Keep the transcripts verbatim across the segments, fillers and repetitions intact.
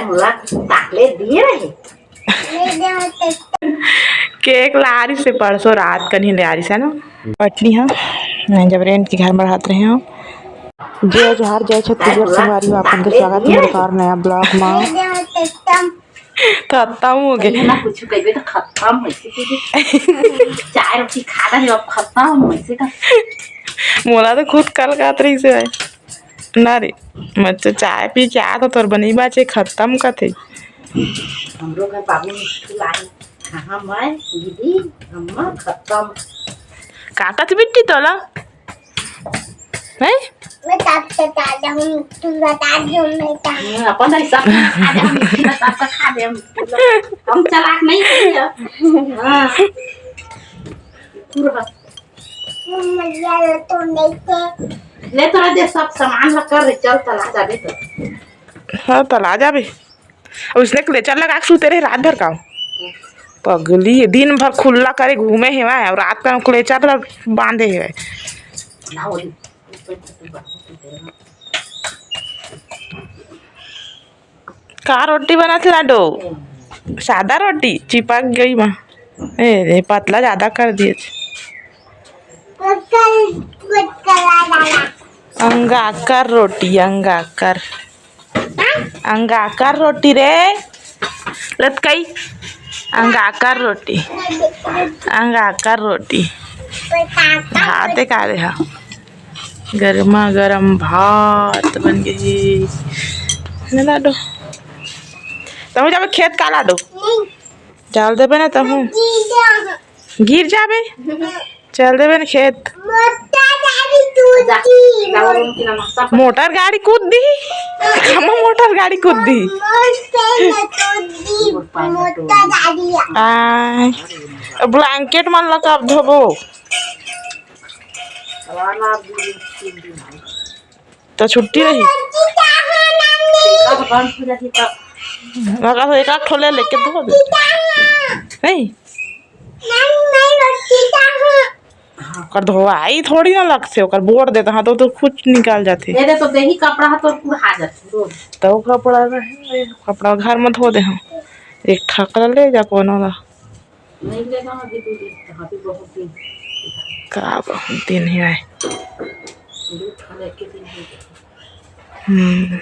मोला चॉकलेट दिए रहे। केक ला रिहिसे परसों रात कन ही ले रिहिसे ना। पटली हाँ, मैं जब रेंट के घर में रहत रहे हूँ। जय जोहार, जय छत्तीसगढ़ संगवारी हो, आप मन के स्वागत हे मोर एक और नया ब्लॉग में। खत्म हो गए। ना कुछ कहिबे तो खत्म होइसे कहिबे। चाय रोटी खा डारे, अब खत्म होइसे का। मोला तो खुद कल कहत रहिसे भाई। ना रे, मैं तो चाय पी के आत हूँ, तोर बनी बाचे खत्म कथे। हमरो घर बाबू मिट्ठू लाए। हाँ, मैं, दीदी, अम्मा, खत्म। का कथे बिट्टी तोला? हैं? मैं तब से ताजा हूँ, मिट्ठू बता दो, मैं कहाँ हम्म, अपन ऐसा खा दे, हम मिट्टी का सबका खा दे, हम मिट्टी का। हम चालाक नहीं है। हाँ। पूरा। मम्मा, ये तो नहीं थे। ले तोरा दे सब सामान ला कर रे, चल तला जाबे तो। हाँ, तला जाबे। अब इसने क्लेचर लगा के सूते रहे रात भर का। पगली, दिन भर खुल्ला करे घूमे हेवय, अउ रात का क्लेचर ला बांधे हेवय। का रोटी बनाथे लाडो? सादा रोटी चिपक गई माँ। ए रे, पतला ज्यादा कर दिए। अंगाकर रोटी, अंगाकर। अंगाकर रोटी रे। लतकई। अंगाकर रोटी। अंगाकर रोटी। भाते का रे हा। गरमा गरम भात बन गई। ना लाडो। तहूँ जाबे खेत का लाडो। चल देबे ना तहूँ। गिर जाबे। चल देबे ना खेत। मोटर गाड़ी कूद दी। मोटर गाड़ी कूद दी। हम मोटर गाड़ी कूद दी। मोटर गाड़ी। आय। ब्लैंकेट मन ला कब धोबो? तो छुट्टी रही। मगर एक आध ठो ले लेके धो दे। नहीं। ओकर धोवाई थोड़ी ना लगथे, ओकर बोर देता हाँ तो, तो कुछ निकाल जाथे। ये दे तो देही कपड़ा हा तो कुढ़ा जाथे रोज। तो कपड़ा रहे, कपड़ा घर में धो दे हम। एक ठकरा ले जा कोनो ला। नहीं लेना अभी दो दिन, अभी बहुत दिन। का बहुत दिन है। दो ठा लेके दिन है। हम्म।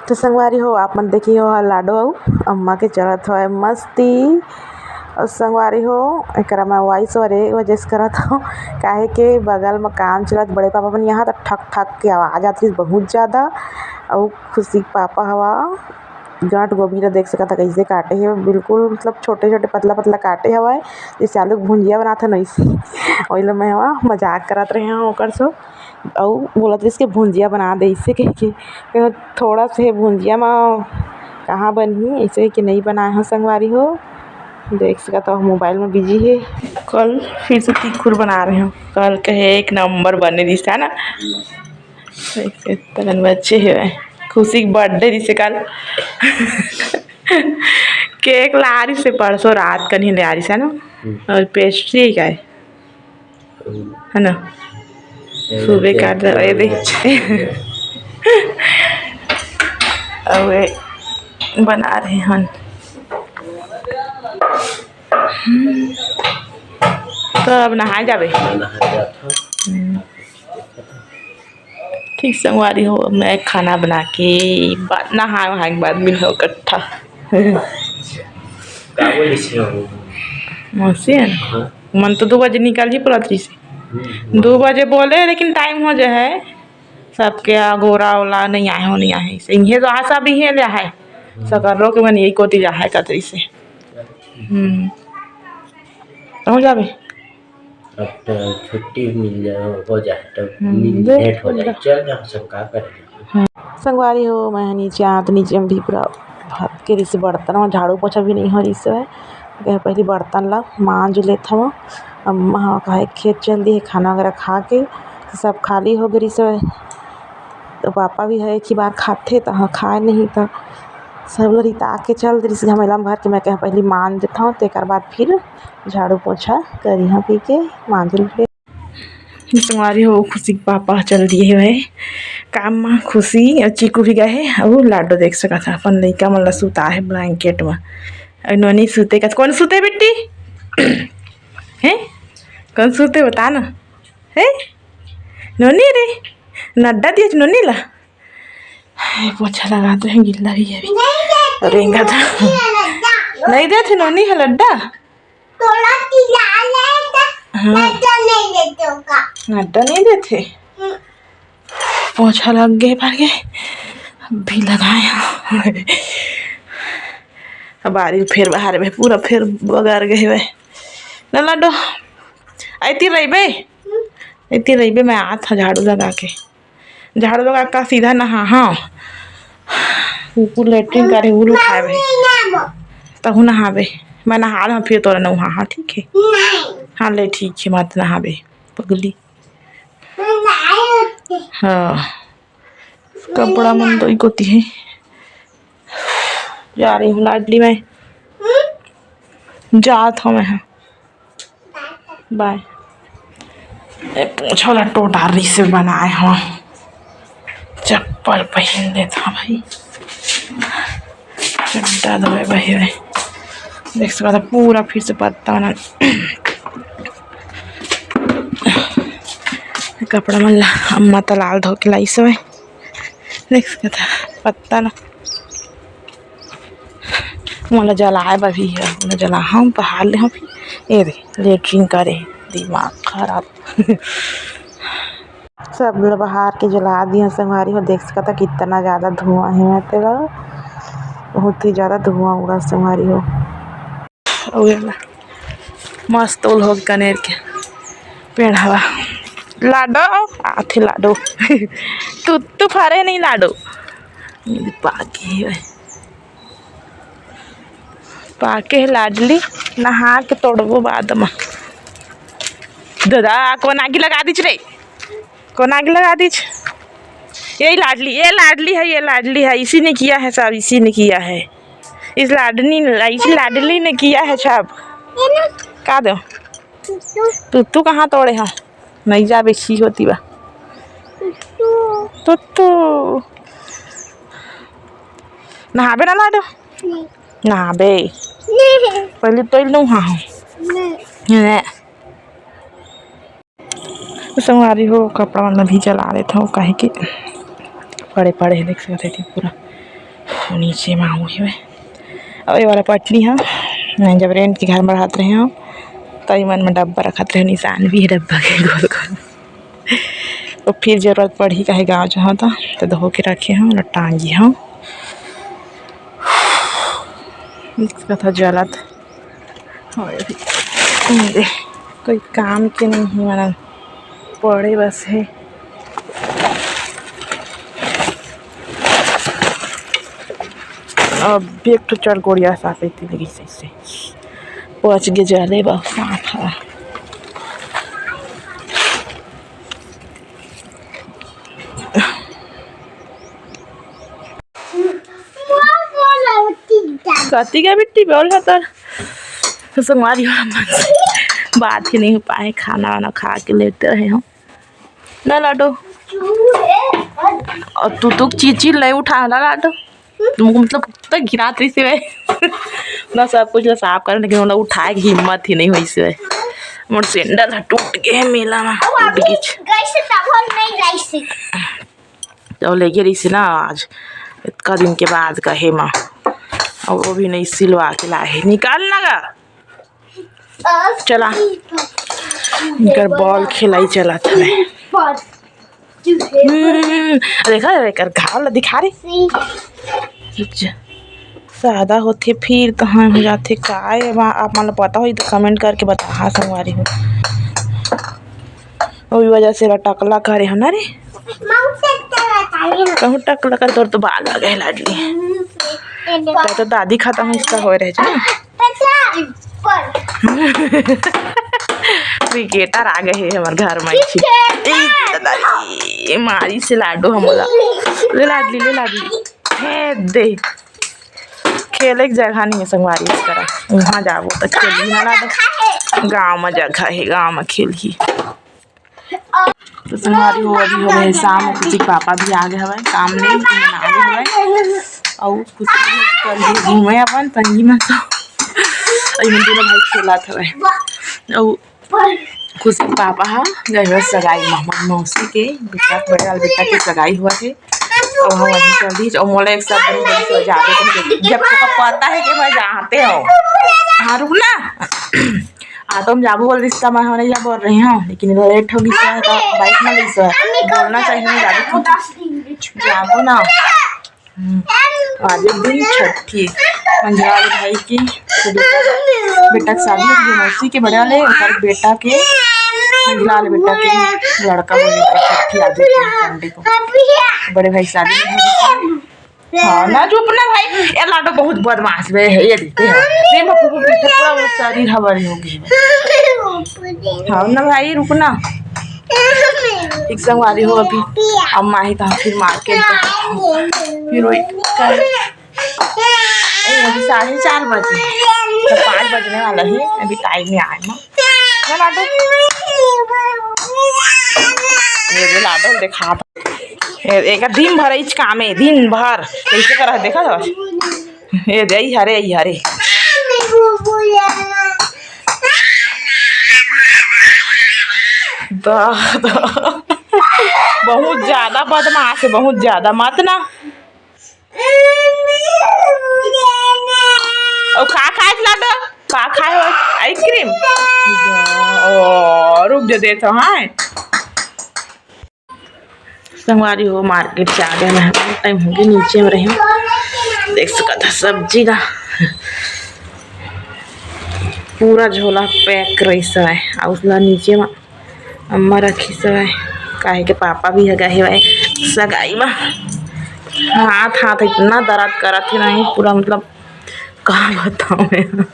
तो संगवारी हो, आप मन देखिए हो लाडो अउ अम्मा के चलत हवय मस्ती। अउ संगवारी हो, एकरा मैं voice over ए वजह से करत हव, काहे के बगल म काम चलत बड़े पापा मन यहाँ, त ठक ठक के आवाज आत रहिस बहुत ज्यादा। अउ खुशी के पापा हवा, गांठ गोभी ला देख सकत ह कइसे काटे हे, बिल्कुल मतलब छोटे-छोटे पतला-पतला काटे हवय, जइसे आलू के भुंजिया बनाथन वइसे। ओइला मैं हवा मजाक करत रहे हव ओकर से, अउ बोलत रहिस के भुंजिया बना दे अइसे कहिके। कहेंव थोड़ा से भुंजिया म कहाँ बनही, अइसे कहिके नइ बनाए हव संगवारी हो। देख सकत हव मोबाइल म बिजी हे। कल फिर से तिखुर बना रहे हव, कल कहे एक नंबर बने रहिस हे ना। तगन बच्चे हे, खुशी के बर्थडे रिहिसे कल। केक ला रिहिसे परसों रात कन ही ले आ रिहिसे ना। हम्म। अउ पेस्ट्री हे का हे? हम्म। हे ना? ये सुबह देख, काट दे, ये देख। अउ ये बना रहे हन। हम्म। तो अब नहाए जाबे? नहाए जात हन। हम्म। ठीक संगवारी हो, मैं खाना बना के बाद, नहाए वहाए के बाद मिलहूँ इकट्ठा। का बोलिस हे वो? मौसी हे ना? हाँ। मन तो दू बजे निकल ही पड़त रहिसे। हम्म। दू बजे बोले, लेकिन टाइम हो जाए हे। सबके अगोरा ओला नइ आए हो, नइ आए हे। इहे तो आशा भी हे, ले आए। हम्म। सकर्रो के मन यही कोती जाए हे, कतरी से। हम्म। हो जाबे। अब तो छुट्टी मिल जाए, हो जाए, तब हम्म, मिल, देख भेंट हो जाए। चल जा, सब का करे। हम्म। संगवारी हो, मैं नीचे आत, नीचे में भी पूरा भात के रिहिसे बर्तन म झाड़ू पोछा भी नइ हो रिहिसे। कहे, "पहिली बर्तन ला मांज लेत हव।" अम्मा ह कहे, "खेत चल दिए, खाना वगैरह खा के सब खाली हो गे रिहिसे।" तो पापा भी हे, एक ही बार खाथे, त ह खाए नहीं, त सब ल रिता के चल दिस, घमेला म भर के मैं कहा पहली मांज देथव, तेकर बाद फिर झाड़ू पोछा करिहा कहिके मांज ले। संगवारी हो, खुशी के पापा चल दिए हवय काम म। खुशी अउ चीकू भी गए हे, अउ लाडो देख सकत ह अपन लइका मन ल सुता हे ब्लैंकेट म। अउ नोनी सुते का, कौन सुते बेटी? हैं? कौन सुते बता ना? हैं? नोनी रे, नड्डा दिए नोनी ला। हे, पोछा लगा तो है, गिल्ला भी है अभी। रेंगा था। नहीं देथे नोनी ह लड्डा। तोला खिला ले त हाँ। नड्डा नहीं देथे ओका। नड्डा नहीं देथे? हम्म। पोछा लग गए, भर गए। अब भी लगाए हैं। अब आ रही फिर बाहर में, पूरा फिर बगर गए हुए। न लाडो, ऐती रहिबे। ऐती रहिबे, मैं आत ह झाड़ू लगा के। झाड़ू लगा का सीधा नहा, हाँ। कुकुर लेटरिन करे, उलू खाए भाई। तहु नहाबे। मैं नहा रहा, फिर तोरा नहा, हाँ, ठीक है? हाँ, ले, ठीक है, मत नहाबे, पगली। हाँ, कपड़ा मन तो इकोती है। जा रही हूँ लाडली, मैं जात हूँ मैं, हाँ। बाय। ए, पोछा ला टोटारी से बनाए हो। चप्पल पहन लेता भाई। चड्डा धोए भाई भाई। देख सकता पूरा फिर से पत्ता ना। कपड़ा मन ला अम्मा त लाल धो के लाइस हवय। देख सकत ह पत्ता ला। मोला जलाए बर भी हे, मोला जलाहूँ, पहाड़ ले हूँ फिर। ए दे, लेटरिन करे, दिमाग खराब। सब ल बहार के जला दिया संगवारी हो। देख सकत ह कितना ज्यादा धुआं हे, मैं तेला बहुत ही ज्यादा धुआं उड़ा संगवारी हो। अउ एला मस्त ओल हो कनेर के पेड़ हवा। लाडो, आथे लाडो। तू, तू फरे नहीं लाडो। पाके हे, पाके हे लाडली, नहा के तोड़बो बाद म। दादा, कोन आगी लगा दीच रे? कोन आगी लगा दीच? यही लाडली, ये लाडली है, ये लाडली है, इसी ने किया है सब, इसी ने किया है। इस लाडली, इस लाडली ने किया है सब। का दो? तू, तू कहाँ तोड़े हो? नहीं जाबे, छी होती बा। तू, तू। नहाबे ना लाडो? नहीं। नहाबे। नहीं। पहले तो नहा हो। नहीं। नहीं। तो संगवारी हो, कपड़ा मन भी जला देत हव, काहे कि पड़े पड़े हे, देख सकत हे पूरा नीचे में आऊ हे। अउ ये वाला पटनी ह, मैं जब रेंट के घर में रहत रहे हव, त इमन में डब्बा रखत रहे, निशान भी हे डब्बा के गोल गोल। तो फिर जरूरत पड़ही, काहे गाँव जाहूँ त, त धो के रखे हव, ओला टांगी हव। देख सकत ह जलत। और अभी दे, कोई काम के नहीं है, मना पड़े बस है। अब एक ठो चरगोड़िया साफ इतनी लगी सही से पहुँच गए जले बा साफ है। कति का बिट्टी बोल है तर? तो संगवारी हो, मन से बात ही नहीं हो पाए, खाना वाना खा के लेटे रहे हो ना लाडो। और तू तो चीची ले उठा ना लाडो, तुमको मतलब तो गिरात रही से ना, सब कुछ ला साफ कर, लेकिन ओला उठाए के हिम्मत ही नहीं होइस हे। मोर सैंडल ह टूट गे हे मेला में, टूट गे। तो लेगे रहिस ना आज, इतका दिन के बाद कहे माँ, अब वो भी नहीं सिलवा के लाए हे। निकाल ना गा। चला, इनकर बॉल खिलाई चलत हवे। हम्म, देखा, एकर घाव ला दिखा रे। सादा होथे, फिर कहाँ हो जाथे, काय? आप मन ला पता होही त comment करके बताहा संगवारी हो। ओही वजह से एला टकला करे हो ना रे। कहूँ टकला कर, तोर तो बाल लगे हे लाडली। तो, तो दादी खाता हूँ, इसका होए रहे ना। क्रिकेटर आ गए हे हमर घर में। ए, मारी से लाडो हमला। ले लाडली, ले लाडली। हे दे। खेले के जगह नहीं है संगवारी, इस तरह वहाँ जाबो त खेलही ना, ना तो गाँव में जगह है, गाँव में खेलही। तो संगवारी हो, अभी हो गए शाम, खुशी के पापा भी आ गए हवे काम ले, तो मन आ गए हवे। और खुशी भी कल भी घूमे अपन संगी मन से। और ये दोनों भाई खेलत हवे। और खुशी के पापा हा गए हवे सगाई में, हमर मौसी के बेटा, बड़े वाले बेटा के सगाई हुआ थे। तो हम वहीं चल दी, और मोला एक साथ बड़ी बड़ी सो जाबे करके, जब तक पता है कि मैं जानते हो। हाँ, रुक ना। ऑटो में जाबो बोल दिस त मैं हनैया बोल रही हूँ, लेकिन लेट हो गई है तो बाइक में गई है। बोलना चाहिए ना, जाबो तो जाबो ना। हम्म, आज एक दिन छठी मंझला वाले भाई की, तो बेटा, बेटा के शादी हो गई मौसी के बड़े वाले, और बेटा के मंझला वाले बेटा के लड़का हो गया छठी आज के संडे को। बड़े भाई शादी में हो गई। हाँ ना, चुप ना भाई, ये लाडो बहुत बदमाश बे है, ये देखते हैं। ये मैं फूफू पीछे पूरा वो शरीर हमारी हो गई। हाँ ना भाई, रुक ना। एक संगवारी हो अभी, अम्मा ही तो फिर मार्केट जाते हैं। फिर वही कर, ए, अभी साढ़े चार बजे, तो पाँच बजने वाला है, अभी टाइम में आए ना। ना लाडो, ये जो लाडो देखा ए, एकर दिन भर इच काम है, दिन भर। कैसे करा है, देखा था? ये दे, ई हरे, ई हरे। दा, दा। बहुत ज्यादा बदमाश है, बहुत ज्यादा। मत ना। ओ, का खाए लाडो? का खाए हो? आइसक्रीम? ओ, रुक जा, देत हो, हाँ। संगवारी हो, मार्केट से आ गए, मैं टाइम हो गया, नीचे में रही। देख सकत ह सब्जी ला, पूरा झोला पैक रहिस हवय, अउ उसला नीचे में अम्मा रखिस हवय, काहे के पापा भी ह गए हवय सगाई में। हाथ, हाथ इतना दर्द करत हे नहीं, पूरा मतलब का बताऊँ मैं,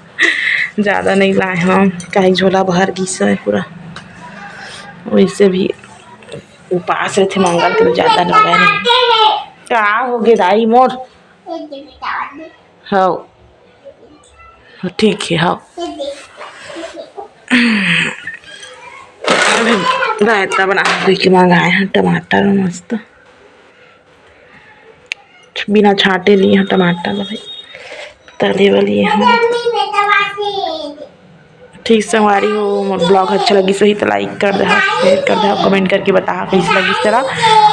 ज्यादा नहीं लाए हम, काहे झोला भर गिस हवय पूरा। वैसे भी उपास रहिथे मंगल के, तो ज्यादा लगे नहीं। का हो गे दाई मोर? हव, ठीक है, हव। रायता बना के मंगाए हैं, टमाटर मस्त, बिना छांटे लिए हैं टमाटर ला भाई, तले वाली है। ठीक संगवारी हो, मोर ब्लॉग अच्छा लगिस होही त लाइक कर देहा, शेयर कर देहा, कमेंट करके बताहा कैसे लगिस तेला।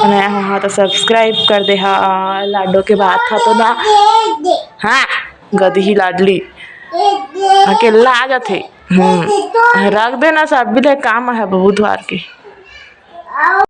नया हो हा त सब्सक्राइब कर देहा। लाडो के बात हा तो ना, हाँ, गदही लाडली अकेला आ जाथे। हम्म, रख देना सब भी ले, काम है बुधवार के।